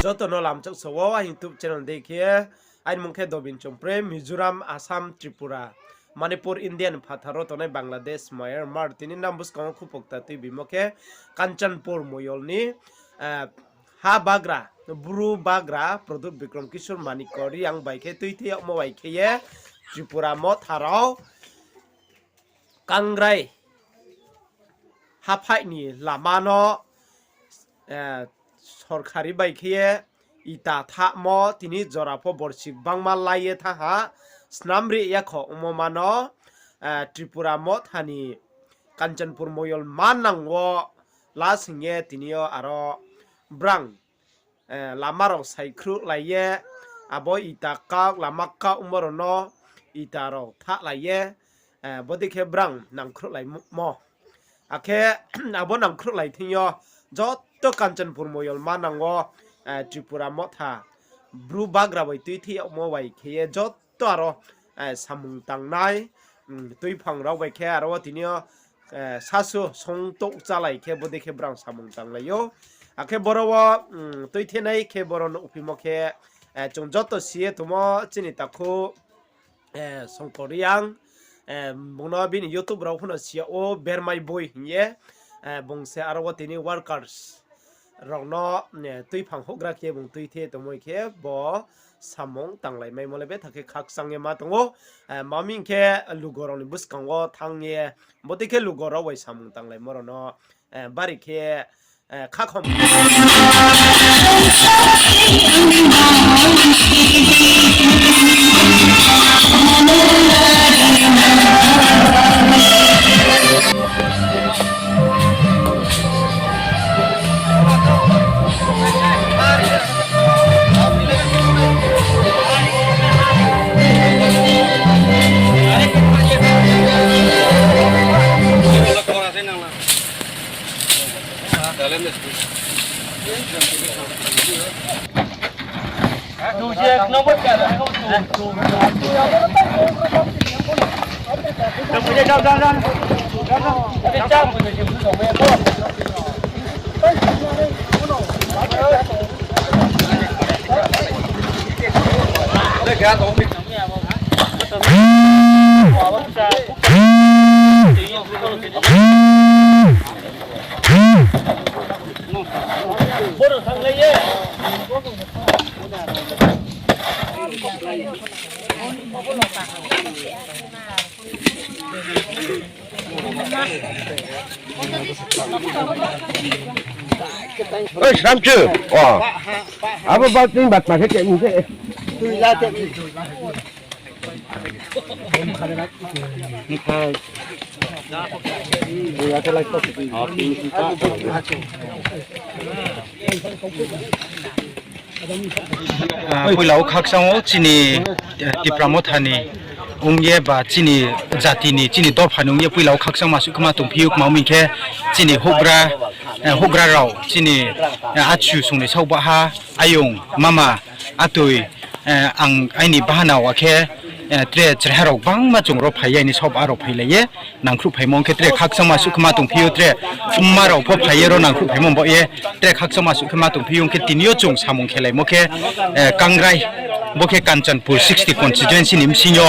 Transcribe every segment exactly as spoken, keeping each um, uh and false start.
Joto no lamchak sa wo, aini YouTube channel dei khe, aini mung khe Dobin Chongpre, Mizoram, Assam, Tripura, Manipur, India ni phathar wo tongnai Bangladesh, Myanmar, tini nang buskang wo khupokta tuibimo khe Kanchanpur moyol ni, eh, ha bagra, Bru bagra Pradyot Bikram Kishore Manikya Reang bai khe tuithe yagmo bai khe ye Tripura Motha rao Kangrai haphaih ni lama no, eh, sorkari bai khe ye ita thahmo tini jora pho borsi gbangma lai ye thanng ha, snam ri ya kho ongmo ma no, eh, Tripura Motha ni Kanchanpur moyol manang wo lasing ye tini yo aro brang, eh, lama rao saikhruhlai ye, abo ita kak, lama kak ongmo rao no ita rao thahlai ye, eh, bodei khe brang nangkhruhlaimo. Akhe abo nangkhruhlai thing yo joto Kanchanpur moyol manang wo, eh, Tripura Motha Bru bagra bai tuithe yagmo bai khe ye joto aro, eh, samung tangnai, mm, tuiphang rao bai khe aro wo tini yo, eh, sasu song touh chálai khe bodei khe brang samung tanglai ou. Akhe boro wo, mm, tuithenai khe boro nouhphimo khe, eh, chung joto si ye tongmo chini takhu, eh, Songkor Reang, eh, bung no bini YouTube rao pho no si yag ou, Bermai Boi hing ye, eh, bung se aro wo tini workers rao no, eh, tuiphang houhgra khe bung tuithe tongmo khe bo samung tanglaimai mo le betha khe khakchang ye ma tong ou. Eh, ma mi hing khe lugo rao ni buskang wo thanng ye, bodei khe lugo rao bai samung tanglaimo rao no, eh, bari khe, eh, khakhom. Oi, Sramchu. O. Abo bat ni bat ma khe khe ni khe. Ah, poila wo khakchang wo chini, eh, Tipra Motha ni ong ye ba chini jati ni, chini dopha ni ong ye poila wo khakchangma suh khe ma tongphi ou, kma ong mi khe chini houhgra, eh, houhgra rao chini, eh, achu song ni saoh baha, ayong, mama, atoi, eh, ang aini bahanao akhe, eh, tre chraiha rao gbangma chung ro phai ye aini saoh baha rao phailai ye nangkhruh phaimo ong khe tre khakchangma suh khe ma tongphi ou, tre mma rao pho phai ye ro nangkhruh phaimo baoh ye tre khakchangma suh khe ma tongphi ou. Ong khe tini yo chung samung khelaimo khe, eh, Kangrai, bo khe Kanchanpur sixty constituency ni bsing yo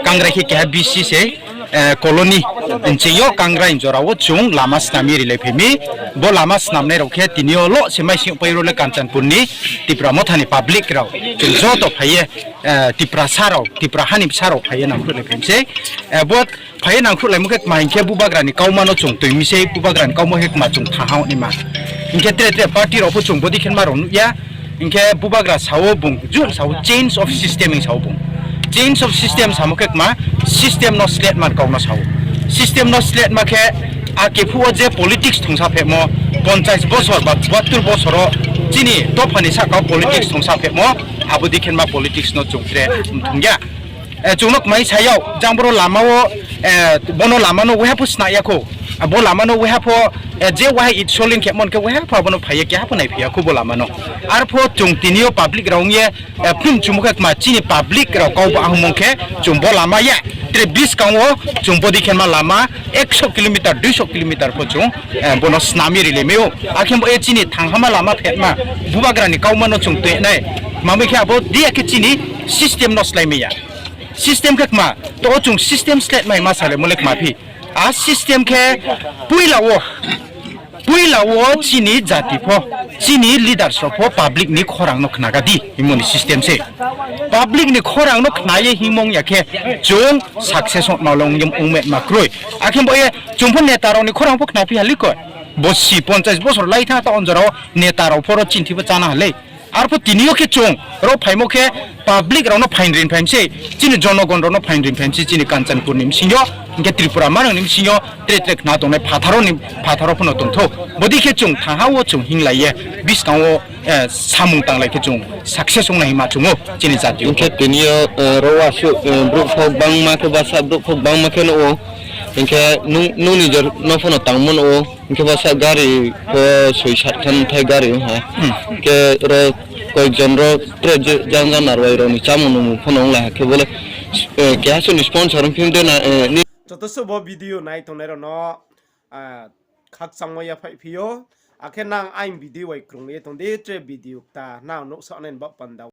Kangrai khe keha B C se, eh, colony, nching yo Kangrai ni jora wo chung lama snam ye rilai phai mi. Bo lama snamnai rao khe tini yo lo se maising pai ro le Kanchanpur ni Tipra Motha ni public rao chung joto phai ye, eh, Tiprasa rao, Tipra ha ni bsa rao phai ye nangkhruhlai phai mi sei. Eh, bo phai ye nangkhruhlaimo khe kma hing khe bubagra ni kauma no chung toi mi sei, bubagra ni kauma khe kma chung thanng ha naima. Hing khe tre tre party rao pho chung bodei khe ma rao nuh ya. Hing khe bubagra sa wo bung, jun sa wo change of system hing sa wo bung. Change of system samo khe kma, system no sletma ni kau no sa ou. System no sletma khe, ake phuh wo je politics thongsa phehmo, ponchais bosor ba bahattur bosor wo chini dopha ni sahka wo politics thongsa phehmo, abo dei khe ma politics no chung tre mthong ya. Eh, chung no kmai sa yag, jang boro lama wo, eh, bono lama no waiha pho sna ya khou. Abo lama no waiha pho, eh, je waiha itsoling khemo khe waiha pho abo no phai ye keha pho naiphi ya khou bo lama no. Arpho chung tini yo public rao ong ye, eh, phim chumo khe kma chini public rao kau ba hingmo khe chung bo lama ya. Tre buskang wo chung bodi khe ma lama ekso kilometer, duiso kilometer pho chung, eh, bo no snam ye rilai mai ou. Akhe bo ye chini thanghama lama phetma, bubagra ni kauma no chung tui nai. Mamai khe abo di ya khe chini system no slái mai ya. System khe kma, to chung system slái mai ma salai mo le kma phi. A system khe poila wo, poila wo chini jati pho, chini leaders rao pho public ni khorang no khnaga di hingmo ni system se. Public ni khorang no khna ye hingmong ya khe chung success ong ma long ye ong ma kroi. Akhe bo ye chung pho neta rao ni khorang pho khna phi ha lei ko. Bo si ponchas bosor lai thanng ta onjora wo neta rao pho ro chinthi pho chána ha lei. Arphuh tini yo khe chung ro phaimo khe public rao no phaing rin phaim se, chini jonogon rao no phaing rin phaim se, chini Kanchanpur ni bsing yo, hing khe Tripura manang ni bsing yo, tre tre khna tongnai phathar ni, phathar wo pho no tong thou. Bodi khe chung thanghama wo chung hinglai ye, buskang wo, eh, samung tanglai khe chung success ong nai hing ma chung ou, chini jati yo. Hing khe tini yo, eh, ro wasuh, eh, brouh pho gbangma khe basa brouh pho gbangma khe nuh ou. Hing khe nung, nung ni jor no pho no tangmo nuh ou. Hing khe basa gari pho soi sat khan thai gari ong ha. Khe ro koyek jon ro tre je-, jang jang narwai rao ni chámung nungmung pho no onglai ha khe bo le, eh, keha suh ni sponsor ong phi de na, eh, ni. Joto suh bo video nai tongnai rao no, ah, khakchangmo yaphaih phi ou. Akhe nang aini video bai krung ye tong di, tre video kta nang nuhsao nai ni baoh panda.